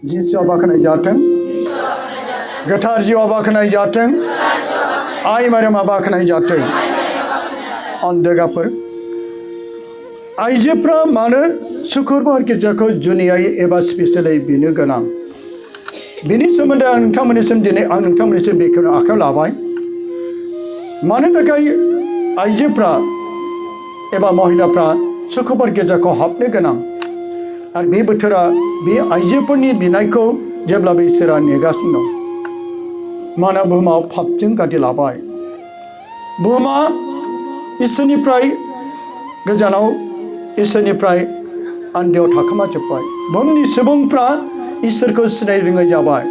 जिसुआ बाखनाय जाथों गोथार जिउआ बाखनाय जाथों आइ मारियामा बाखनाय जाथों अन्देगाफोर आइजोफ्रा मानो सुकुरबार गिर्जाखौ जुनियायै एबा स्पेसियेलै बिनो गोनां बिनि सोमोन्दै आं नोंथांमोननिसिम दिनै बेखौनो आखायाव लाबाय मानो थाखाय आइजोफ्रा एबा महिलाफ्रा सुकुरबार गिर्जाखौ हाबनो गोनां आरो बे बोथोरा बे आइजोफोरनि बिनायखौ जेब्लाबो इसोरा नेगासिनो दं मानोना बुहुमाव पापजों गादि लाबाय बुहुमा इसोरनिफ्राय गोजानाव इसोरनिफ्राय आन्दोआव थाखोमा जोब्बाय बुहुमनि सुबुंफ्रा इसोरखौ सिनाय रोङै जाबाय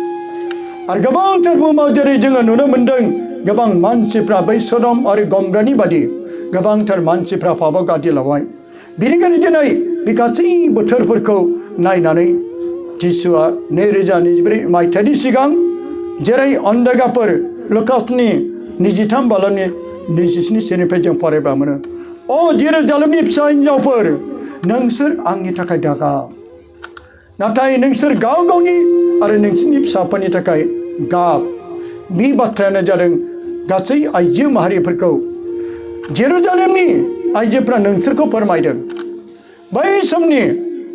आरो गोबांथार बुहुमाव जेरै जोङो नुनो मोन्दों गोबां मानसिफ्रा बै सदम आरो गमरानि बादि गोबांथार मानसिफ्रा पापआव गादि लाबाय बेनिखायनो दिनै बे गासै बोथोरफोरखौ नायनानै जिसुआ 2024 मायथाइनि सिगां जेरै अन्देगाफोर लुकासनि 23 बालामनि 27 सेनिफ्राय जों फरायब्ला मोनो अ जेरुजालेमनि फिसा हिन्जावफोर नोंसोर आंनि थाखाय दागाब नाथाय नोंसोर गाव गावनि आरो नोंसोरनि फिसाफोरनि थाखाय गाब बे बाथ्रायानो जादों गासै आइजो माहारिफोरखौ जेरुजालेमनि आइजोफ्रा नोंसोरखौ फोरमायदों बै समनि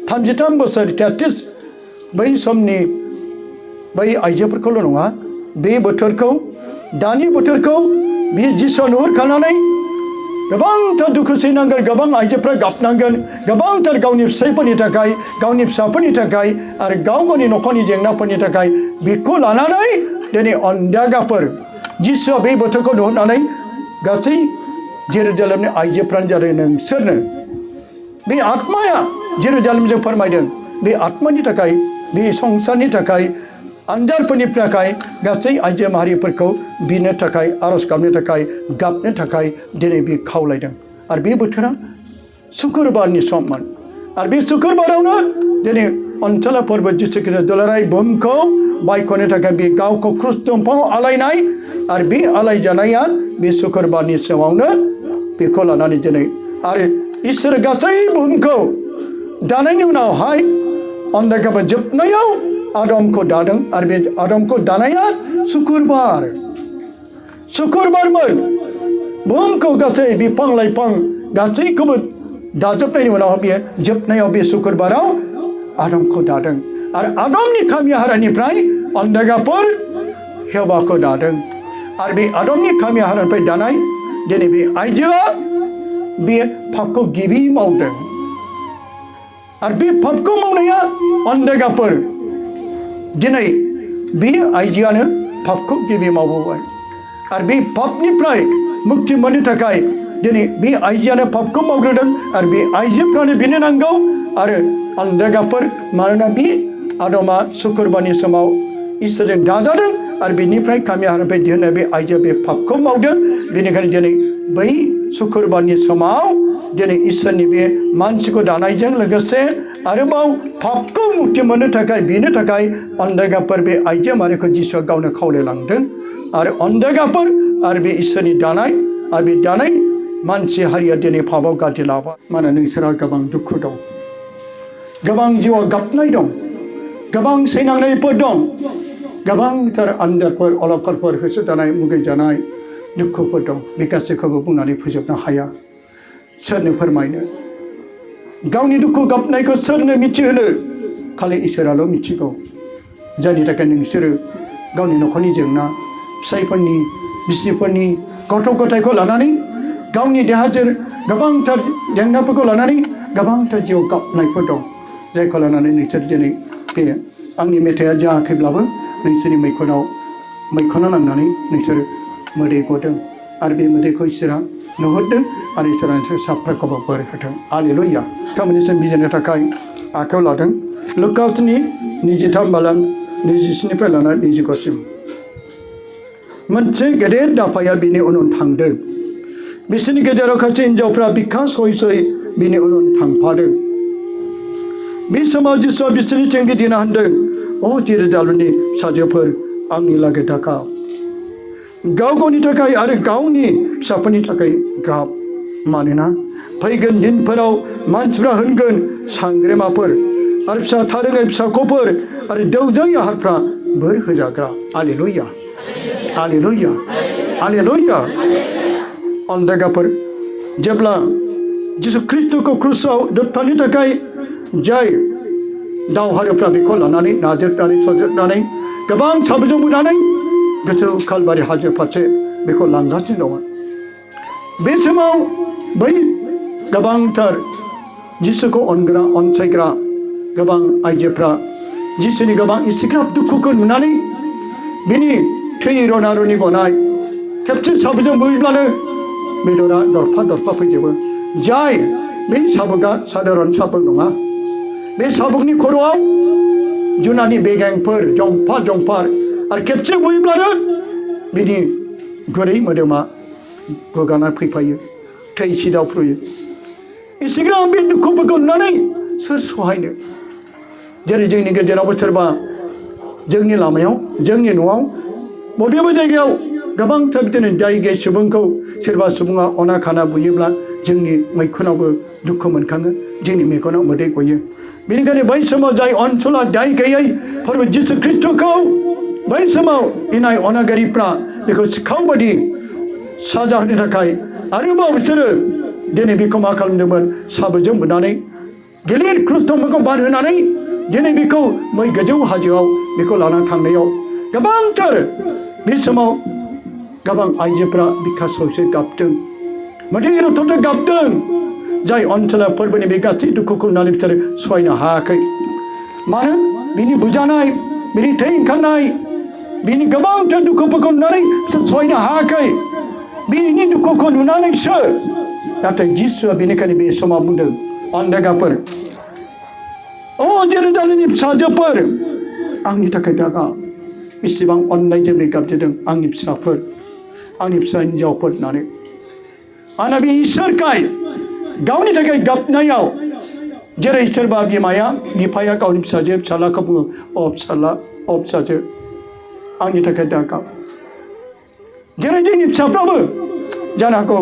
33 बोसोर 33 बै समनि बै आइजोफोरखौल' नङा बे बोथोरखौ दानि बोथोरखौ बे जिसुआ नुहुरखानानै गोबांथार दुखु सैनांगोन गोबां आइजोफ्रा गाबनांगोन गोबांथार गावनि फिसायफोरनि थाखाय गावनि फिसाफोरनि थाखाय आरो गाव गावनि न'खरनि जेंनाफोरनि थाखाय बेखौ लानानै दिनै अन्देगाफोर जिसुआ बे बोथोरखौ नुहुरनानै गासै जेरुजालेमनि आइजोफ्रानो जादों नोंसोरनो बे आत्माया जेरुजालेमजों फोरमायदों बे आत्मानि थाखाय बे संसारनि थाखाय आन्जारफोरनि थाखाय गासै आइजो माहारिफोरखौ बिनो थाखाय आरज गाबनो थाखाय गाबनो थाखाय दिनै बे खावलायदों आरो बे बोथोरा सुकुरबारनि सममोन आरो बे सुकुरबारावनो दिनै अनसला फोरबो जिसु ख्रीष्ट दुलाराय बुहुमखौ बायख'नो थाखाय बे गावखौ क्रुस दंफाङाव आलायनाय आरो बे आलायजानाया बे सुकुरबारनि समावनो बेखौ लानानै दिनै आरो इसोर गासै बुहुमखौ दानायनि उनावहाय अन्देगाफोर जोबनायाव आदमखौ दादों आरो बे आदमखौ दानाया सुकुरबारमोन बुहुमखौ गासै बिफां लाइफां गासैखौबो दाजोबनायनि उनाव बेयो जोबनायाव बे सुकुरबाराव आदमखौ दादों आरो आदमनि खामि हारानिफ्राय अन्देगाफोर हेवाखौ दादों आरो बे आदमनि खामि हारानिफ्राय दानाय दिनै बे आइजोआ बे पापखौ गिबि मावदों आरो बे पापखौ मावनाया अन्देगाफोर दिनै बे आइजोआनो पापखौ गिबि मावबोबाय आरो बे पापनिफ्राय मुक्ति मोननो थाखाय दिनै बे आइजोआनो पापखौ मावग्रोदों आरो बे आइजोफ्रानो बिनो नांगौ आरो अन्देगाफोर मानोना बे आदमा सुकुरबारनि समाव इसोरजों दाजादों आरो बेनिफ्राय खामि हारानिफ्राय दिहुननाय बे आइजोआ बे पापखौ मावदों बेनिखायनो दिनै बै सुकुरबारनि समाव दिनै इसोरनि बे मानसिखौ दानायजों लोगोसे आरोबाव पापखौ मुक्ति मोननो थाखाय बिनो थाखाय अन्देगाफोर बे आइजो माहारिखौ जिसुआ गावनो खावलायलांदों आरो अन्देगाफोर आरो बे इसोरनि दानाय आरो बे दानाय मानसि हारिया दिनै पापआव गादि लाबाय मानो नोंसोरहा गोबां दुखु दं गोबां जिउआव गाबनाय दं गोबां सैनांनायफोर दं गोबांथार आन्दारफोर अलखरफोर होसोजानाय मुगैजानाय दुखुफोर दं बे गासैखौबो बुंनानै फोजोबनो हाया सोरनो फोरमायनो गावनि दुखु गाबनायखौ सोरनो मिथिहोनो खालि इसोराल' मिथिगौ जायनि थाखाय नोंसोरो गावनि न'खरनि जेंना फिसायफोरनि बिसिफोरनि गथ' गथायखौ लानानै गावनि देहाजों गोबांथार जेंनाफोरखौ लानानै गोबांथार जिउआव गाबनायफोर दं जायखौ लानानै नोंसोर दिनै बे आंनि मेथाइआ जायाखैब्लाबो नोंसोरनि मैखुनाव नांनानै नोंसोर मोदै गदों आरो बे मोदैखौ इसोरा नुहुरदों आरो इसोरा नोंसोर साफ्रोमखौबो बोर होथों हालेलुया बिथांमोननिसिम बिजिरनो थाखाय आखायाव लादों लुकासनि 23 बालाम 27निफ्राय लानानै 29सिम मोनसे गेदेर दाफाया बिनि उन उन थांदों बिसोरनि गेजेराव खायसे हिन्जावफ्रा बिखा सय सय बिनि उन उन थांफादों बे समाव जिसुआ बिसोरनिथिं गिदिंना होनदों अ जेरुजालेमनि फिसाजोफोर आंनि लागै दागाब गाव गावनि थाखाय आरो गावनि फिसाफोरनि थाखाय गाब मानोना फैगोन दिनफोराव मानसिफ्रा होनगोन सांग्रेमाफोर आरो फिसा थारोङै फिसाख'फोर आरो देवजां आहारफ्रा बोर होजाग्रा हालेलुया हालेलुया हालेलुया अन्दागाफोर जेब्ला जिसु ख्रिस्टखौ क्रुसाव दोबथानो थाखाय जाय दावहारुफ्रा बेखौ लानानै नाजोबनानै सजोबनानै गोबां साबुजों बुनानै गोथौ कालबारि हाजो फारसे बेखौ लांगासिनो दङ बे समाव बै गोबांथार जिसुखौ अनग्रा अनसायग्रा गोबां आइजोफ्रा जिसुनि गोबां इसिग्राब दुखुखौ नुनानै बिनि थै रना रनि गनाय खेबसे साबुजों बुयोब्लानो बेदरा दरफा दरफा फैजोबो जाय बे साबुकआ साधारन साबुक नङा बे साबुकनि खर'आव जुनारनि बेगेंफोर जंफार जंफार आरो खेबसे बुयोब्लानो बिनि गुरै मोदोमा गुगाना फैफायो थै सिदावफ्रुयो इसिग्राब बे दुखुफोरखौ नुनानै सोर सहायनो जेरै जोंनि गेजेरावबो सोरबा जोंनि लामायाव जोंनि न'आव बबेबा जायगायाव गोबांथार बिदिनो दाय गैयै सुबुंखौ सोरबा सुबुङा अना खाना बुयोब्ला जोंनि मैखुनावबो दुखु मोनखाङो जोंनि मेगनाव मोदै गयो बेनिखायनो बै समाव जाय ओनसोला दाय गैयै फोरबो जिसु ख्रिस्टखौ बै समाव इनाय अनागारिफ्रा बेखौ सिखाव बायदि साजा होनो थाखाय आरोबाव बिसोरो दिनै बेखौ मा खालामदोंमोन साबुजों बुनानै गिलिर क्रुस्थ'फोरखौ बारहोनानै दिनै बेखौ मै गोजौ हाजोआव बेखौ लानानै थांनायाव गोबांथार बे समाव गोबां आइजोफ्रा बिखा सौसे गाबदों मोदै रथ'थ' गाबदों जाय ओनसोला फोरबोनि बे गासै दुखुखौ नुनानै बिसोरो सहायनो हायाखै मानो बिनि बुजानाय बिनि थै ओंखारनाय बिनि गोबांथार दुखुफोरखौ नुनानै बिसोर सहायनो हायाखै बिनि दुखुखौ नुनानैसो नाथाय जिसुआ बेनिखायनो बे समाव बुंदों अन्दागाफोर अ जेरुजालेमनि फिसाजोफोर आंनि थाखाय दागा बेसेबां अननायजों बे गाबज्रिदों आंनि फिसाफोर आंनि फिसा हिन्जावफोर होननानै मानोना बे इसोरखाय गावनि थाखाय गाबनायाव जेरै सोरबा बिफाया गावनि फिसाजो फिसालाखौ बुङो अ फिसाला अ फिसाजो आंनि थाखाय दा गाब जेरै जोंनि फिसाफ्राबो जानो हागौ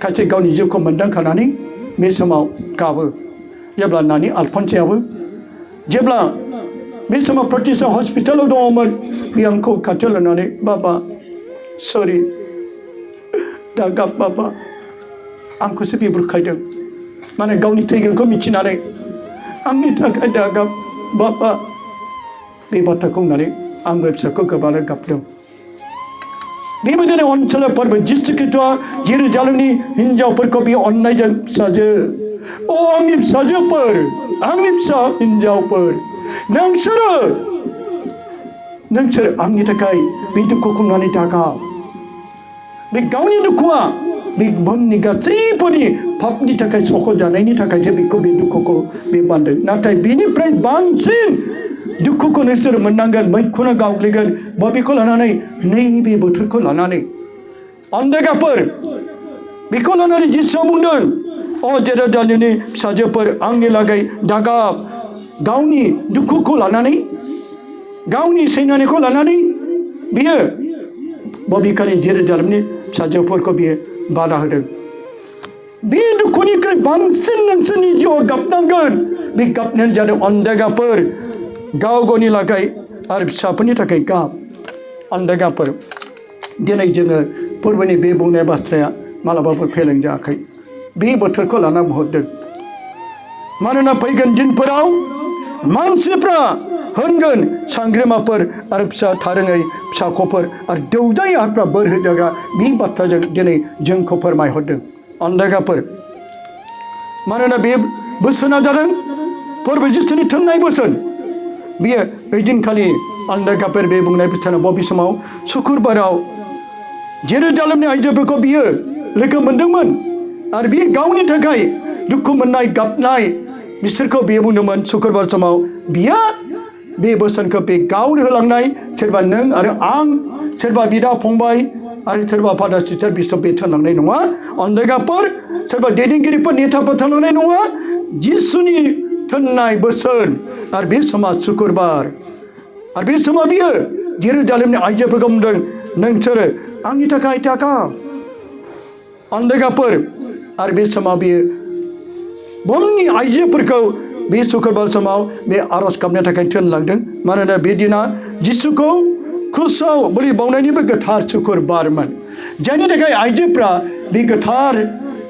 खायसे गावनि जिउखौ मोनदांखानानै बे समाव गाबो जेब्ला नानि आलफनसायाबो जेब्ला बे समाव प्रतिसा हस्पिटालाव दङमोन बे आंखौ खाथियाव लानानै बाबा सरि दा गाब बाबा आंखौसो बे बुरखायदों माने गावनि थैगोनखौ मिथिनानै आंनि थाखाय दा गाब बाबा बे बाथ्राखौ होननानै आंबो फिसाखौ गोबानो गाबदों बेबायदिनो ओनसोलाव फोरबो जिसु ख्रिस्टआ जेरुजालेमनि हिन्जावफोरखौ बे अननायजों फिसाजो अ आंनि फिसाजोफोर आंनि फिसा हिन्जावफोर नोंसोर आंनि थाखाय बे दुखुखौ नुनानै दागाब बे गावनि दुखुआ बे बुहुमनि गासैफोरनि पापनि थाखाय सख'जानायनि थाखायसो बेखौ बे दुखुखौ बे बान्दों नाथाय बेनिफ्राय बांसिन दुखुखौ नोंसोर मोननांगोन मैखुना गावग्लिगोन बबेखौ लानानै नैबे बोथोरखौ लानानै अन्दागाफोर बेखौ लानानै जिसुआ बुंदों अ जेरुजालेमनि फिसाजोफोर आंनि लागै दागाब गावनि दुखुखौ लानानै गावनि सैनायखौ लानानै बियो बबेखानि जेरुजालेमनि फिसाजोफोरखौ बियो बादा होदों बे दुखुनिख्रुइ बांसिन नोंसोरनि जिउआव गाबनांगोन बे गाबनायानो जादों अन्दागाफोर गाव गावनि लागै आरो फिसाफोरनि थाखाय गाब अन्दागाफोर दिनै जोङो फोरबोनि बे बुंनाय बाथ्राया मालाबाबो फेलें जायाखै बे बोथोरखौ लाना बुंहरदों मानोना फैगोन दिनफोराव मानसिफ्रा होनगोन सांग्रिमाफोर आरो फिसा थारोङै फिसाख'फोर आरो देवजाय आहारफ्रा बोर होजाग्रा बे बाथ्राजों दिनै जोंखौ फोरमायहरदों अन्दागाफोर मानोना बे बोसोना जादों फोरबो जिसुनि थोननाय बोसोन बियो ओइदिनखालि अन्दागाफोर बे बुंनाय बोथोराव बबे समाव सुक्रुबाराव जेरुजालेमनि आइजोफोरखौ बियो लोगो मोन्दोंमोन आरो बियो गावनि थाखाय दुखु मोननाय गाबनाय बिसोरखौ बियो बुंदोंमोन सुक्रुबार समाव बियो बे बोसोनखौ बे गावनो होलांनाय सोरबा नों आरो आं सोरबा बिदा फंबाय आरो सोरबा फादार सिस्टार बिसब बे थोनलांनाय नङा अन्दागाफोर सोरबा दैदेनगिरिफोर नेताफोर थोनलांनाय नङा जिसुनि थोननाय बोसोन आरो बे समा सुक्रुबार आरो बे समाव बियो जेरुजालेमनि आइजोफोरखौ बुंदों नोंसोरो आंनि थाखाय थाखा अन्दागाफोर आरो बे समाव बियो बुहुमनि आइजोफोरखौ बे शुक्रबार समाव बे आरज गाबनो थाखाय थिनलांदों मानोना बे दिना जिसुखौ क्रुसाव बोलि बावनायनिबो गोथार शुक्रबारमोन जायनि थाखाय आइजोफ्रा बे गोथार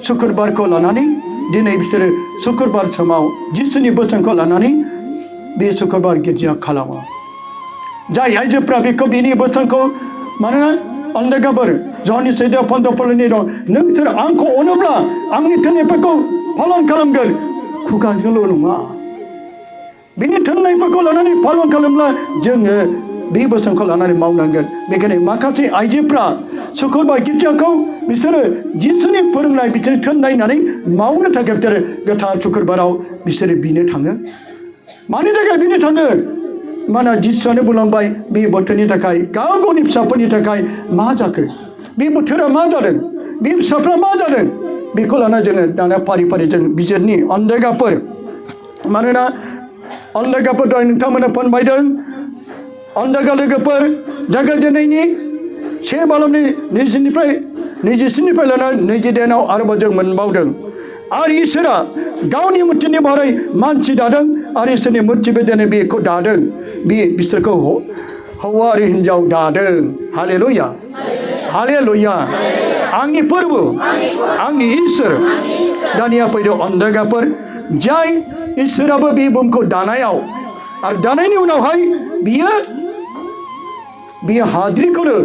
शुक्रबारखौ लानानै दिनै बिसोरो शुक्रबार समाव जिसुनि बोसोनखौ लानानै बे शुक्रबार गिर्जा खालामो जाय आइजोफ्रा बेखौ बिनि बोसोनखौ मानोना अन्धगाबर जहनि 15:15 दं नोंसोर आंखौ अनोब्ला आंनि थिननायफोरखौ पालन खालामगोन खुगाजोंल' नङा बिनि थिननायफोरखौ लानानै पालन खालामब्ला जोङो बे बोसोनखौ लानानै मावनांगोन बेखायनो माखासे आइजोफ्रा शुक्रबार गिर्जाखौ बिसोरो जिसुनि फोरोंनाय बिसोरनि थिननायनानै मावनो थाखाय बिसोरो गोथार शुक्रबाराव बिसोरो बिनो थाङो मानि थाखाय बिनो थाङो माना जिसुआनो बुंलांबाय बे बोथोरनि थाखाय गाव गावनि फिसाफोरनि थाखाय मा जाखो बे बोथोरा मा जादों बे फिसाफ्रा मा जादों बेखौ लाना जोङो दाना फारि फारि जों बिजिरनि अन्धगाफोर मानोना अन्धगाफोर दहाय नोंथांमोना फोरमायदों अन्धगा लोगोफोर जागायजेननायनि 1 बालमनि 27निफ्राय लानानै 20 आरोबाव जों मोनबावदों आरो इसोरा गावनि मुर्तिनि बारै मानसि दादों आरो इसोरनि मुर्ति बेदिनो बेखौ दादों बे बिसोरखौ हौवा आरो हिन्जाव दादों हालेलुया हालेलुया आंनि फोरबो आंनि इसोर दानिया फैदों अन्धगाफोर जाय इसोराबो बे बुहुमखौ दानायाव आरो दानायनि उनावहाय बियो हाद्रिखौनो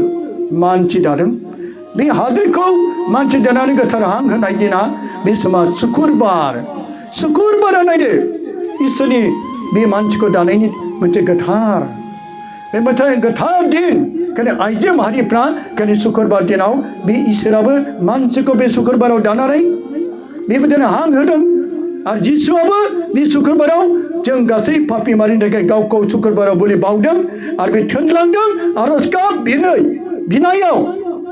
मानसि दादों बे हाद्रिखौ मानसि दानानै गोथार हां होनाय दिना बे समा शुक्रबारा नायदो इसोरनि बे मानसिखौ दानायनि मोनसे गोथार बे मोनसे गोथार दिन खालि आइजो माहारिफ्रा खालि शुक्रबार दिनाव बे इसोराबो मानसिखौ बे शुक्रबाराव दानानै बेबायदिनो हां होदों आरो जिसुआबो बे शुक्रबाराव जों गासै पापि मारिनि थाखाय गावखौ शुक्रबाराव बोलि बावदों आरो बे थिनलांदों आरज गाब बिनायाव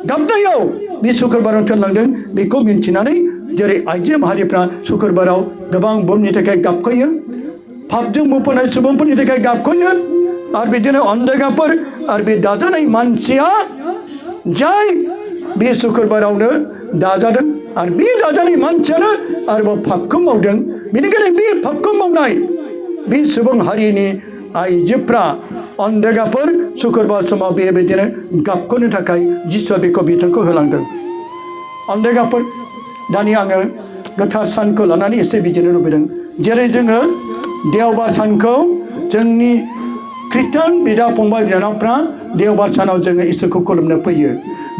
गाबनायाव बे शुक्रबाराव थिनलांदों बेखौ मिन्थिनानै जेरै आइजो माहारिफ्रा शुक्रबाराव गोबां बुहुमनि थाखाय गाबख'यो पापजों बुंफबनाय सुबुंफोरनि थाखाय गाबख'यो आरो बिदिनो अन्धगाफोर आरो बे दाजानाय मानसिया जाय बे शुक्रबारावनो दाजादों आरो बे दाजानाय मानसियानो आरोबाव पापखौ मावदों बेनिखायनो बे पापखौ मावनाय बे सुबुं हारिनि आइजोफ्रा अन्धगाफोर शुक्रबार समाव बेबायदिनो गाबख'नो थाखाय जिसुआ बेखौ बिथोनखौ होलांदों अन्धगाफोर दानि आङो गोथार सानखौ लानानै एसे बिजिरनो लुबैदों जेरै जोङो देवबार सानखौ जोंनि ख्रिस्टान बिदा फंबाय बिनानावफ्रा देवबार सानाव जोङो इसोरखौ खुलुमनो फैयो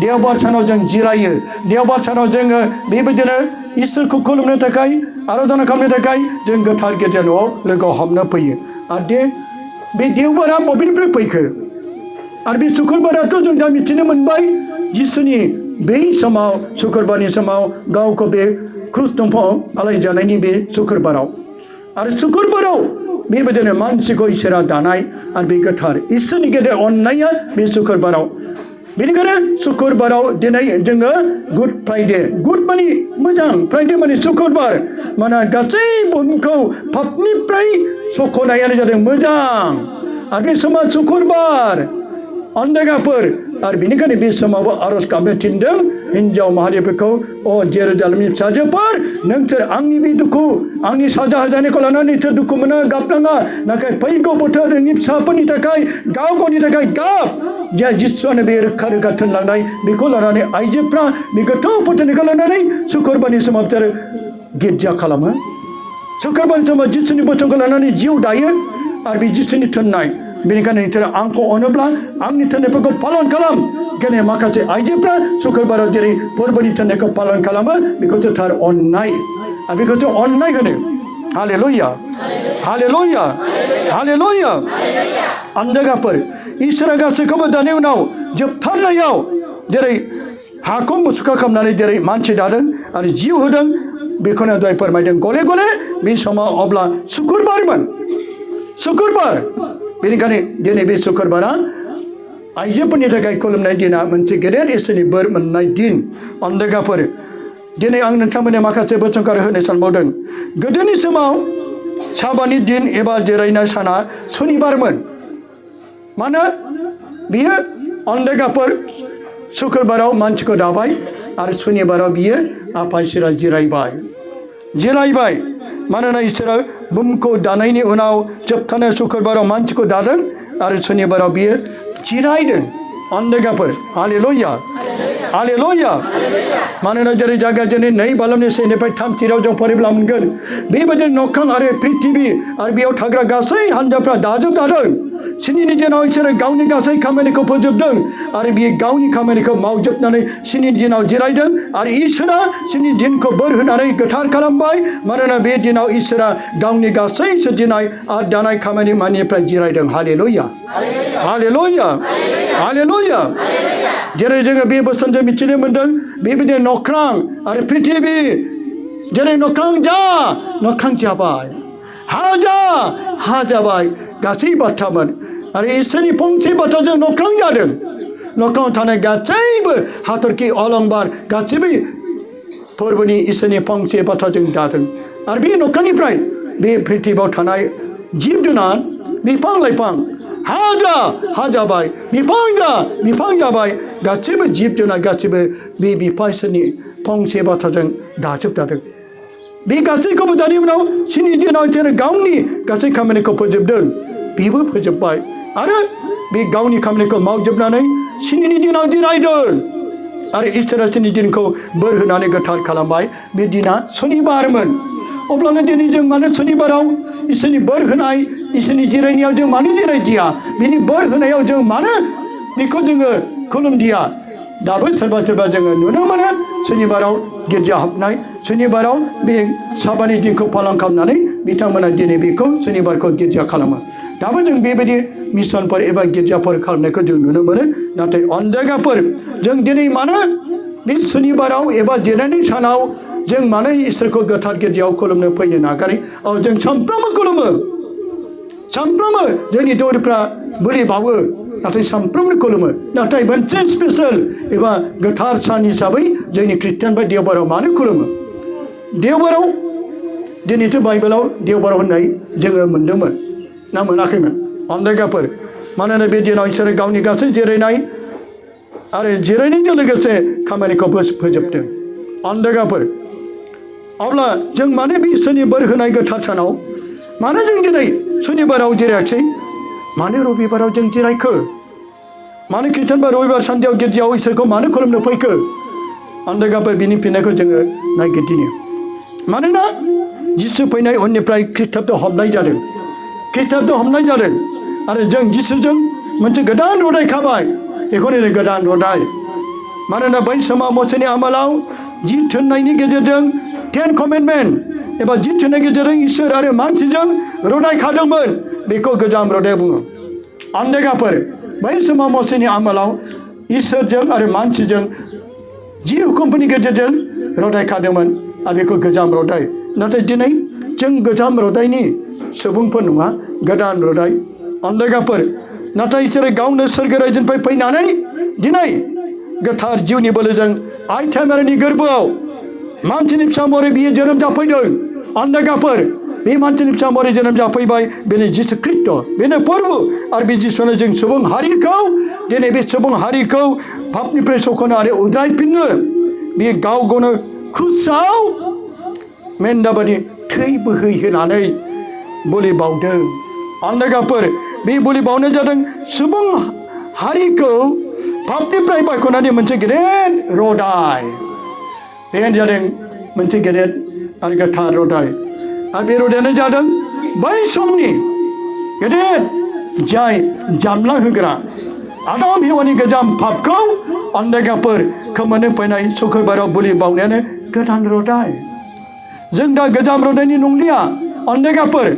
देवबार सानाव जों जिरायो देवबार सानाव जोङो बेबायदिनो इसोरखौ खुलुमनो थाखाय आराधना खालामनो थाखाय जों गोथार गिर्जा न'आव लोगोआव हाबनो फैयो आरो बे देवबारा बबेनिफ्राय फैखो आरो बे शुक्रबाराथ' जों दा मिथिनो मोनबाय जिसुनि बै समाव शुक्रबारनि समाव गावखौ बे क्रुस दंफाङाव आलायजानायनि बे शुक्रबाराव आरो शुक्रबाराव बेबायदिनो मानसिखौ इसोरा दानाय आरो बे गोथार इसोरनि गेदेर अननाया बे शुक्रबाराव बेनिखायनो शुक्रबाराव दिनै जोङो गुड फ्राइडे गुड माने मोजां फ्राइडे माने शुक्रबार माने गासै बुहुमखौ पापनिफ्राय सख'नायानो जादों मोजां आरो बे समा शुक्रबार अन्धगाफोर आरो बेनिखायनो बे समावबो आरज गाबनो थिनदों हिन्जाव माहारिफोरखौ अ जेरुजालेमनि फिसाजोफोर नोंसोर आंनि बे दुखु आंनि साजा होजानायखौ लानानै नोंसोर दुखु मोना गाबनाङा नाथाय फैगौ बोथोर नोंनि फिसाफोरनि थाखाय गाव गावनि थाखाय गाब जे जिसुआनो बे रोखा रोखा थिनलांनाय बेखौ लानानै आइजोफ्रा बे गोथौ फोथायनायखौ लानानै शुक्रबारनि समाव बिसोर गिर्जा खालामो शुक्रबारनि समाव जिसुनि बोसोनखौ लानानै जिउ दायो आरो बे जिसुनि थिननाय बेनिखायनो नोंसोर आंखौ अनोब्ला आंनि थिननायफोरखौ पालन खालाम बेखायनो माखासे आइजोफ्रा शुक्रबाराव जेरै फोरबोनि थिननायखौ पालन खालामो बेखौसो थार अननाय आरो बेखौसो अननाय होनो हालेलुया हालेलुया हालेलुया अन्धगाफोर इसोरा गासैखौबो दानि उनाव जोबथारनायाव जेरै हाखौ मुसुखा खालामनानै जेरै मानसि दादों आरो जिउ होदों बेखौनो दहाय फोरमायदों गले गले बे समाव अब्ला शुक्रबारमोन शुक्रबार बेनिखायनो दिनै बे शुक्रबारा आइजोफोरनि थाखाय खुलुमनाय दिना मोनसे गेदेर इसोरनि बोर मोननाय दिन अन्धगाफोर दिनै आं नोंथांमोननो माखासे बोसोनकार होनो सानबावदों गोदोनि समाव साबानि दिन एबा जिरायनाय साना सनिबारमोन मानो बियो अन्धगाफोर शुक्रबाराव मानसिखौ दाबाय आरो सनिबाराव बियो आफा इसोरा जिरायबाय मानोना इसोरा बुहुमखौ दानायनि उनाव जोबथानाय शुक्रबाराव मानसिखौ दादों आरो सनिबाराव बियो जिरायदों अन्धगाफोर हालेलुया हालेलुया मानोना जेरै जागायजेननाय 2 बालामनि 1निफ्राय 3 थिराव जों फरायब्ला मोनगोन बेबायदिनो नख्रां आरो पृथिबी आरो बेयाव थाग्रा गासै हान्जाफ्रा दाजाबजादों स्निनि दिनाव इसोरो गावनि गासै खामानिखौ फोजोबदों आरो बियो गावनि खामानिखौ मावजोबनानै स्नि दिनाव जिरायदों आरो इसोरा स्नि दिनखौ बोर होनानै गोथार खालामबाय मानोना बे दिनाव इसोरा गावनि गासै सोरजिनाय आरो दानाय खामानि मानिफ्राय जिरायदों हालेलुया हालेलुया हालेलुया जेरै जोङो बे बोसोनजों मिथिनो मोन्दों बेबायदिनो नख्रां आरो पृथिबी जेरै नख्रां जाबाय हा जाबाय गासै बाथ्रामोन आरो इसोरनि फंसे बाथ्राजों नख्रां जादों नख्राङाव थानाय गासैबो हाथरखि अलंबार गासैबो फोरबोनि इसोरनि फंसे बाथ्राजों जादों आरो बे नख्रांनिफ्राय बे पृथिबीयाव थानाय जिब जुनार बिफां लाइफां हा जाबाय बिफां जाबाय गासैबो जिब जुनार गासैबो बे बिफा इसोरनि फंसे बाथ्राजों दाजोबजादों बे गासैखौबो दानि उनाव 7 दिनाव इसोरो गावनि गासै खामानिखौ फोजोबदों बेबो फोजोबबाय आरो बे गावनि खामानिखौ मावजोबनानै 7 दिनाव जिरायदों आरो इसोरा 7 दिनखौ बोर होनानै गोथार खालामबाय बे दिना सनिबारमोन अब्लानो दिनै जों मानो सनिबाराव इसोरनि बोर होनाय इसोरनि जिरायनायाव जों मानो जिरायदिया बिनि बोर होनायाव जों मानो बेखौ जोङो खुलुमदिया दाबो सोरबा जोङो नुनो मोनो सनिबाराव गिर्जा हाबनाय सनिबाराव बे साबानि दिनखौ पालन खालामनानै बिथांमोना दिनै बेखौ सनिबारखौ गिर्जा खालामो दाबो जों बेबायदि मिशनफोर एबा गिर्जाफोर खालामनायखौ जों नुनो मोनो नाथाय अनजायगाफोर जों दिनै मानो बे सनिबाराव एबा जिरायनाय सानाव जों मानो इसोरखौ गोथार गिर्जायाव खुलुमनो फैनो नागारै जों सानफ्रोमबो खुलुमो सानफ्रोमबो जोंनि दौरिफ्रा बोलि बावो नाथाय सानफ्रोमबो खुलुमो नाथाय मोनसे स्पेशल एबा गोथार सान हिसाबै जोंनि ख्रिस्टियान बा देवबाराव मानो खुलुमो देवबाराव दिनैथ' बाइबेलाव देवबाराव होननाय जोङो मोन्दोंमोन ना मोनाखैमोन अनजायगाफोर मानोना बे दिनाव इसोरो गावनि गासै जिरायनाय आरो जिरायनायजों लोगोसे खामानिखौ फोजोबदों अनजायगाफोर अब्ला जों मानो बे इसोरनि बोर होनाय गोथार सानाव मानो जों दिनै सनिबाराव जिरायाखै मानो रबिबाराव जों जिरायखो मानो ख्रिस्टान बा रबिबार सानदेयाव गिर्जायाव इसोरखौ मानो खुलुमनो फैखो अनजायगाफोर बिनि फिननायखौ जोङो नायगिरदिनो मानोना जिसु फैनाय उननिफ्राय ख्रिस्टाब्द हमनाय जादों आरो जों जिसुजों मोनसे गोदान रदाय खाबाय बेखौनो गोदान रदाय मानोना बै समाव मोसेनि आमोलाव जि थुननायनि गेजेरजों 10 कमेन्डमेन्ट एबा जि थुननायनि गेजेरजों इसोर आरो मानसिजों रदाय खादोंमोन बेखौ गोजाम रदाय बुङो अनजायगाफोर बै समाव मोसेनि आमोलाव इसोरजों आरो मानसिजों जि हुकुमफोरनि गेजेरजों रदाय खादोंमोन आरो बेखौ गोजाम रदाय नाथाय दिनै जों गोजाम रदायनि सुबुंफोर नङा गोदान रदाय अनजायगाफोर नाथाय इसोरो गावनो सोरगो रायजोनिफ्राय फैनानै दिनै गोथार जिउनि बोलोजों आइ थेमेरनि गोरबोआव मानसिनि फिसा महरै बियो जोनोम जाफैदों अनजायगाफोर बे मानसिनि फिसा महरै जोनोम जाफैबाय बेनो जिसु ख्रिस्ट बेनो प्रभु आरो बे जिसुआनो जों सुबुं हारिखौ दिनै बे सुबुं हारिखौ पापनिफ्राय सख'नो आरो उद्रायफिननो बियो गाव गावनो क्रुसाव मेन्दाबादि थै बोहैहोनानै बोलि बावदों अनजायगाफोर बे बोलि बावनाय जादों सुबुं हारिखौ पापनिफ्राय बायख'नानै मोनसे गेदेर रदाय बेनो जादों मोनसे गेदेर आरो गोथार रदाय आरो बे रदायानो जादों बै समनि गेदेर जाय जामला होग्रा आदम हेवानि गोजाम पापखौ अनजायगाफोर खोमोरनो फैनाय शुक्रबाराव बोलि बावनायानो गोदान रदाय जों दा गोजाम रदायनि नंलिया अनजायगाफोर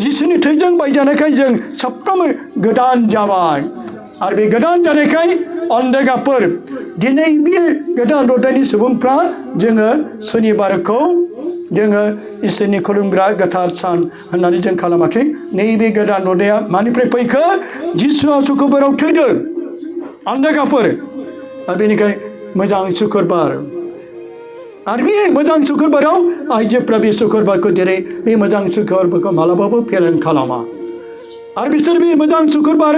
जिसुनि थैजों बायजानायखाय जों साफ्रोमबो गोदान जाबाय आरो बे गोदान जानायखाय अनजायगाफोर दिनै बे गोदान रदायनि सुबुंफ्रा जोङो सनिबारखौ जोङो इसोरनि खुलुमग्रा गोथार सान होननानै जों खालामाखै नैबे गोदान रदाया मानिफ्राय फैखो जिसुआ शुक्रबाराव थैदों अनजायगाफोर आरो बेनिखाय मोजां शुक्रबार आरो बे मोजां शुक्रबाराव आइजोफ्रा बे शुक्रबारखौ जेरै बे मोजां शुक्रबारखौ मालाबाबो फेलें खालामा आरो बिसोर बे मोजां शुक्रबार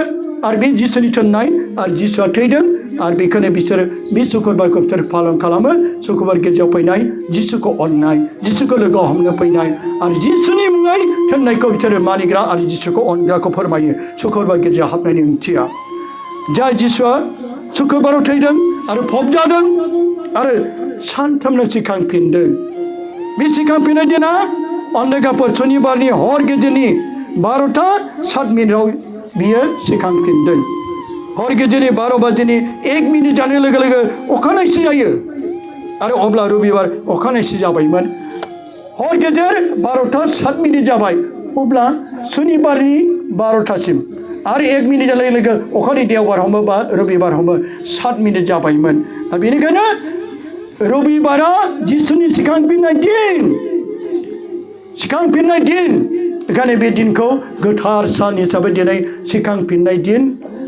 आरो बे जिसुनि थोननाय आरो जिसुआ थैदों आरो बेखौनो बिसोरो बे सुक्रुबारखौ बिसोर पालन खालामो सुक्रुबार गिर्जायाव फैनाय जिसुखौ अननाय जिसुखौ लोगोआव हमनो फैनाय आरो जिसुनि मुङै थोननायखौ बिसोरो मानिग्रा आरो जिसुखौ अनग्राखौ फोरमायो सुक्रुबार गिर्जायाव हाबनायनि ओंथिया जाय जिसुआ सुक्रुबाराव थैदों आरो फबजादों आरो सानथामनो सिखांफिनदों बे सिखांफिननाय दिना अन्धकारफोर सनिबारनि हर गेजेरनि 12:07 बियो सिखांफिनदों हर गेजेरनि 12 बाजिनि 1 मिनिट जानाय लोगो लोगो अखानायसि जायो आरो अब्ला रबिबार अखानायसि जाबायमोन हर गेजेर 12:07 जाबाय अब्ला सनिबारनि 12टासिम आरो 1 मिनिट जानाय लोगो अखानि देवबार हमो बा रबिबार हमो 7 मिनिट जाबायमोन दा बेनिखायनो रबिबारा जिसुनि सिखांफिननाय दिन बेखायनो बे दिनखौ गोथार सान हिसाबै दिनै सिखांफिननाय दिन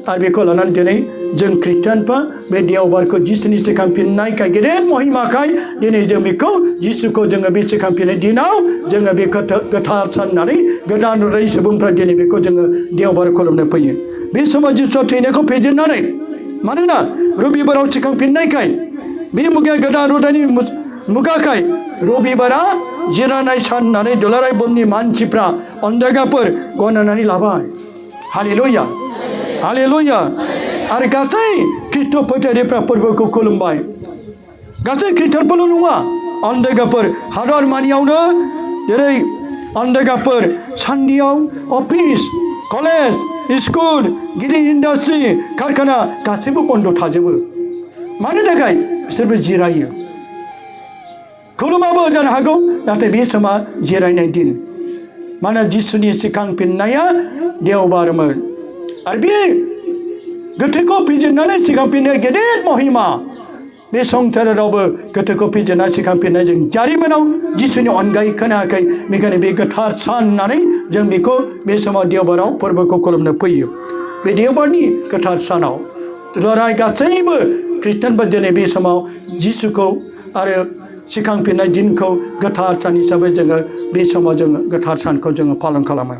आरो बेखौ लानानै दिनै जों ख्रिस्टियानफ्रा बे देवबारखौ जिसुनि सिखांफिननायखाय गेदेर महिमाखाय दिनै जों बेखौ जिसुखौ जोङो बे सिखांफिननाय दिनाव जोङो बे गोथार सान होननानै गोदान रुदानि सुबुंफ्रा दिनै बेखौ जोङो देवबार खुलुमनो फैयो बे समाव जिसुआ थैनायखौ फेजेननानै मानोना रबिबाराव सिखांफिननायखाय बे मुगाया गोदान रुदानि मुगाखाय रबिबारा जिरायनाय सान होननानै दुलाराय बुहुमनि मानसिफ्रा अन्धकारफोर गनायनानै लाबाय हालेलुया हालेलुया आरो गासै ख्रिस्ट फोथायगिरिफ्रा फोरबोखौ खुलुमबाय गासै ख्रिस्टानफोरल' नङा अन्धकारफोर हादर मानियावनो जेरै अन्धकारफोर सान्दियाव अफिस कलेज स्कुल गिदिर इन्डास्ट्रि कारखाना गासैबो बन्द थाजोबो मानो थाखाय बिसोरबो जिरायो खुलुमाबो जानो हागौ नाथाय बे समा जिरायनाय दिन मानो जिसुनि सिखांफिननाया देवबारमोन आरो बे गोथैखौ फेजेननानै सिखांफिननाय गेदेर महिमा बे संसारावबो गोथैखौ फेजेनना सिखांफिननाय जों जारिमिनाव जिसुनि अनगायै खोनायाखै बेखायनो बे गोथार सान होननानै जों बेखौ बे समाव देवबाराव फोरबोखौ खुलुमनो फैयो बे देवबारनि गोथार सानाव दुलाराय गासैबो ख्रिस्टानफोर दिनै बे समाव जिसुखौ आरो सिखांफिननाय दिनखौ गोथार सान हिसाबै जोङो बे समाव जोङो गोथार सानखौ जोङो पालन खालामो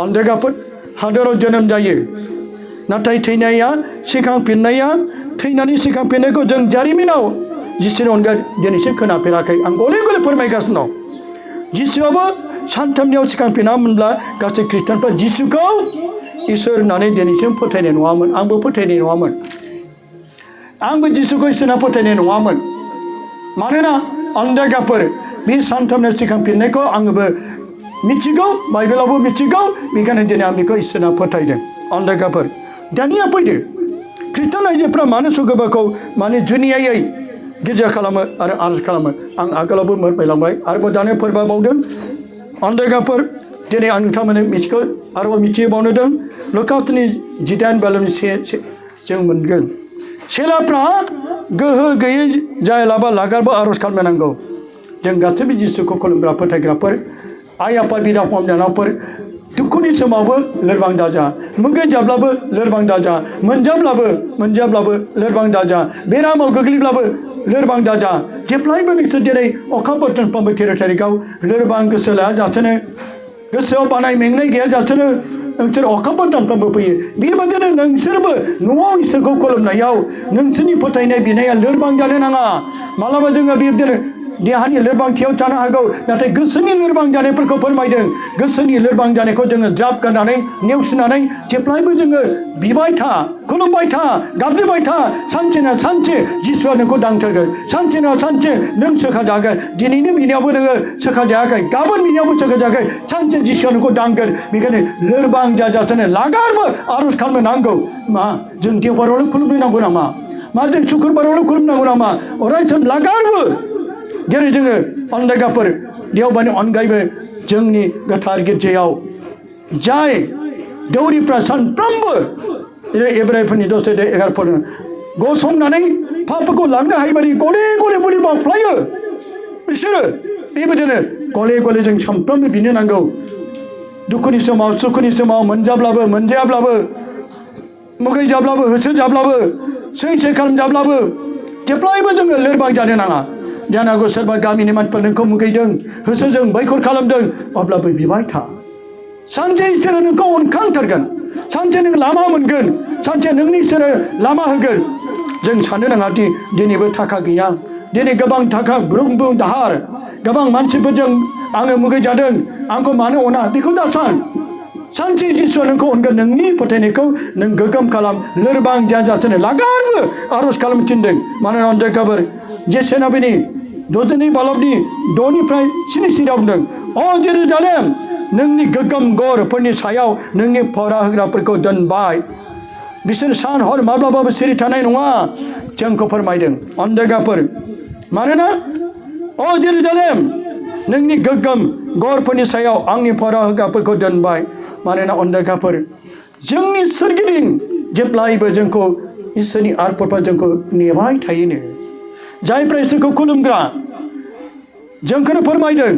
अन्धकारफोर हादराव जोनोम जायो नाथाय थैनानै सिखांफिननायखौ जों जारिमिनाव जिसुनि अनगा दिनैसिम खोनाफेराखै आं गले गले फोरमायगासिनो दं जिसुआबो सानथामनियाव सिखांफिनामोनब्ला गासै ख्रिस्टानफ्रा जिसुखौ इसोर होननानै दिनैसिम फोथायनाय नङामोन आंबो फोथायनाय नङामोन आंबो जिसुखौ इसोर होनना फोथायनाय नङामोन मानोना अन्धकारफोर बे सानथामनियाव सिखांफिननायखौ आंबो मिथिगौ बाइबेलावबो मिथिगौ बेखायनो दिनै आं बेखौ इसोर होनना फोथायदों अन्धकारफोर दानिया फैदो ख्रिस्टान आइजोफ्रा मानो सुक्रुबारखौ माने जुनियायै गिर्जा खालामो आरो आरज खालामो आं आगोलावबो फोरमायलांबाय आरोबाव दानो फोरमायबावदों अन्धकारफोर दिनै आं नोंथांमोननो मिथिगौ आरोबाव मिथिबावनोदों लुकासनि 18:1 जों मोनगोन सेलाफ्रा गोहो गैयै जायालाबा लागारबो आरज खालामनांगौ जों गासैबो जिसुखौ खुलुमग्रा फोथायग्राफोर आइ आफा बिदा फंबायनावफोर दुखुनि समावबो लोरबां दाजा मोगे जाब्लाबो लोरबां दाजा मोनजाब्लाबो लोरबां दाजा बेरामाव गोग्लैब्लाबो लोरबां दाजा जेब्लायबो नोंसोर दिनै अखा बोथोरफ्रामबो 13 तारिखआव लोरबां गोसो लायाजासेनो गोसोआव बानाय मेंनाय गैयाजासेनो नोंसोर अखा बोथोरफ्रामबो फैयो बेबायदिनो नोंसोरबो न'आव इसोरखौ खुलुमनायाव नोंसोरनि फोथायनाय बिनाया लोरबां जानो नाङा मालाबा जोङो बेबायदिनो देहानि लोरबांथियाव जानो हागौ नाथाय गोसोनि लोरबां जानायफोरखौ फोरमायदों गोसोनि लोरबां जानायखौ जोङो ज्राब गारनानै नेवसिनानै जेब्लायबो जोङो बिबाय था खुलुमबाय था गाबज्रिबाय था सानसे ना सानसे जिसुआ नोंखौ दांथारगोन सानसे ना सानसे नों सोखाजागोन दिनैनि बिनायावबो नोङो सोखाजायाखै गाबोन बिनायावबो सोखाजायाखै सानसे जिसुआ नोंखौ दांगोन बेखायनो लोरबां जाजासेनो लागारबो आरज खालामनो नांगौ मा जों देवबारावल' खुलुमनांगौ नामा मा जों सुक्रुबारावल' खुलुमनांगौ नामा अरायसम लागारबो जेरै जोङो अन्धकारफोर देवबारनि अनगायैबो जोंनि गोथार गिर्जायाव जाय दौरिफ्रा सानफ्रोमबो एब्रायफोरनि 10:11 गसंनानै पापफोरखौ लांनो हायिबादि गले गले बुलि बावफ्लायो बिसोरो बेबायदिनो गले गले जों सानफ्रोमबो बिनो नांगौ दुखुनि समाव सुखुनि समाव मोनजाब्लाबो मोनजायाब्लाबो मुगै जाब्लाबो होसो जाब्लाबो सैसे खालामजाब्लाबो जेब्लायबो जोङो लोरबां जानो नाङा जानो हागौ सोरबा गामिनि मानसिफ्रा नोंखौ मुगैदों होसोजों बैखर खालामदों अब्लाबो बिबाय था सानसे इसोरा नोंखौ अनखांथारगोन सानसे नों लामा मोनगोन सानसे नोंनि इसोरो लामा होगोन जों साननो नाङादि दिनैबो थाखा गैया दिनै गोबां थाखा बुं दाहार गोबां मानसिफोरजों आङो मुगैजादों आंखौ मानो अना बेखौ दा सानसे जिसुआ नोंखौ अनगोन नोंनि फोथायनायखौ नों गोगोम खालाम लोरबां जाजानो लागारबो आर'ज खालाम थिनदों मानोना अनजायगाबोर जेसेनाबिनि दजनि बालबनि द'निफ्राय स्निसिराव बुंदों अ जेरुजालेम नोंनि गोगोम गरफोरनि सायाव नोंनि फरा होग्राफोरखौ दोनबाय बिसोर सान हर माब्लाबाबो सिरि थानाय नङा जोंखौ फोरमायदों अनजायगाफोर मानोना अ जेरुजालेम नोंनि गोगोम गरफोरनि सायाव आंनि फरा होग्राफोरखौ दोनबाय मानोना अनजायगाफोर जोंनि सोरगिदिं जेब्लायबो जोंखौ इसोरनि आरफोरफोरा जोंखौ नेबाय थायोनो जायफ्रा इसोरखौ खुलुमग्रा जोंखौनो फोरमायदों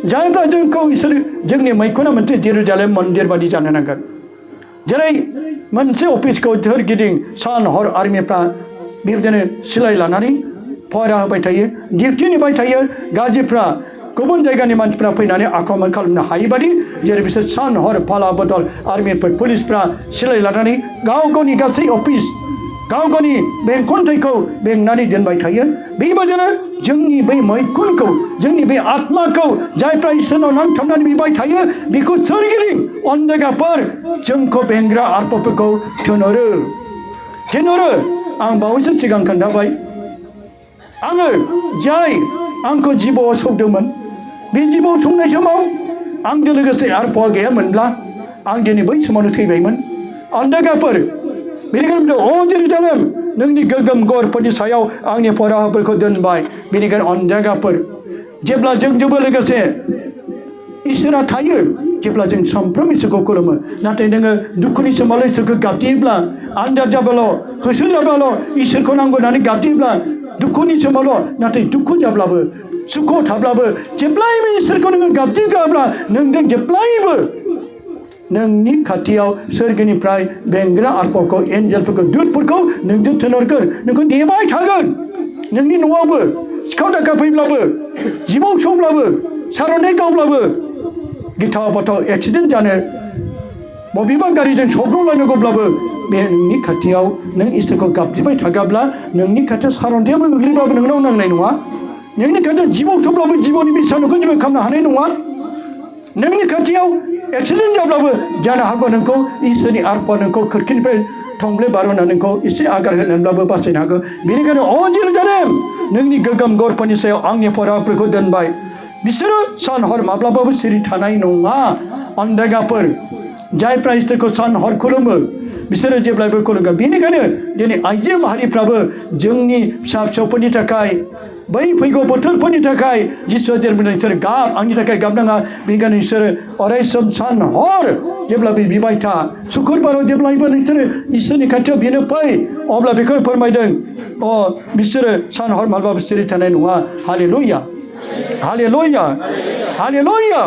जायफ्रा जोंखौ इसोर जोंनि मैखुना मोनसे जेरुजालेम मन्दिर बादि जानो नांगोन जेरै मोनसे अफिसखौ सोरगिदिं सान हर आर्मिफ्रा बेबायदिनो सिलाय लानानै फहरा होबाय थायो डिउटि नेबाय थायो गाज्रिफ्रा गुबुन जायगानि मानसिफ्रा फैनानै आक्रमण खालामनो हायि बादि जेरै बिसोर सान हर फाला बदल आर्मिफोर पुलिसफ्रा सिलाय लानानै गाव गावनि गासै अफिस गाव गावनि बेंखनथायखौ बेंनानै दोनबाय थायो बेबायदिनो जोंनि बै मैखुनखौ जोंनि बे आत्माखौ जायफ्रा इसोरनाव नांथाबनानै बिबाय थायो बेखौ सोरगिदिं अनजायगाफोर जोंखौ बेंग्रा आत्माफोरखौ थिनहरो आं बावैसो सिगां खोन्थाबाय आङो जाय आंखौ जिबौआव सौदोंमोन बे जिबौआव सौनाय समाव आंजों लोगोसे आत्माया गैयामोनब्ला आं दिनै बै समावनो थैबायमोन अनजायगाफोर बेनिखायनो अ जेरुजालेम नोंनि गोगोम गरफोरनि सायाव आंनि फराफोरखौ दोनबाय बेनिखायनो अनजायगाफोर जेब्ला जोंजोंबो लोगोसे इसोरा थायो जेब्ला जों सामफ्रोम इसोरखौ खुलुमो नाथाय नोङो दुखुनि समावल' इसोरखौ गाबज्रियोब्ला आन्दार जाब्लाल' होसो जाब्लाल' इसोरखौ नांगौ होननानै गाबज्रियोब्ला दुखुनि समावल' नाथाय दुखु जाब्लाबो सुखुआव थाब्लाबो जेब्लायबो इसोरखौ नोङो गाबज्रिग्राब्ला नोंजों जेब्लायबो नोंनि खाथियाव सोरगोनिफ्राय बेंग्रा आत्माखौ एन्जेलफोरखौ दुतफोरखौ नोंजों थिनहरगोन नोंखौ नेबाय थागोन नोंनि न'आवबो सिखाव दाखाय फैब्लाबो जिबौ सौब्लाबो सारन्थाइ गावब्लाबो गिथाव बाथाव एक्सिडेन्ट जानो बबेबा गारिजों सौग्रावलायनांगौब्लाबो बे नोंनि खाथियाव नों इसोरखौ गाबज्रिबाय थागाब्ला नोंनि खाथियाव सारन्थायाबो गोग्लैबाबो नोंनाव नांनाय नङा नोंनि खाथियाव जिबौ सौब्लाबो जिबौनि बिसानुखौ जेबो खालामनो हानाय नङा नोंनि खाथियाव एक्सिडेन्ट जाब्लाबो जानो हागौ नोंखौ इसोरनि आत्मा नोंखौ खोरखिनिफ्राय थंब्ले बारहोना नोंखौ एसे आगार होनानैब्लाबो बासायनो हागौ बेनिखायनो अ जेरुजालेम नोंनि गोगोम गरफोरनि सायाव आंनि फराफोरखौ दोनबाय बिसोरो सान हर माब्लाबाबो सिरि थानाय नङा अनजायगाफोर जायफ्रा इसोरखौ सान हर खुलुमो बिसोरो जेब्लायबो खुलुमगोन बेनिखायनो दिनै आइजो माहारिफ्राबो जोंनि फिसा फिसौफोरनि थाखाय बै फैगौ बोथोरफोरनि थाखाय जिसुआ जेरैबायदि नोंसोर गाब आंनि थाखाय गाबनाङा बेनिखायनो नोंसोरो अरायसम सान हर जेब्लाबो बिबाय था सुखुरबाराव जेब्लायबो नोंसोरो इसोरनि खाथियाव बिनो फै अब्ला बेखौ फोरमायदों अ बिसोरो सान हर माब्लाबाबो सिरि थानाय नङा हालेलुया हालेलुया हालेलुया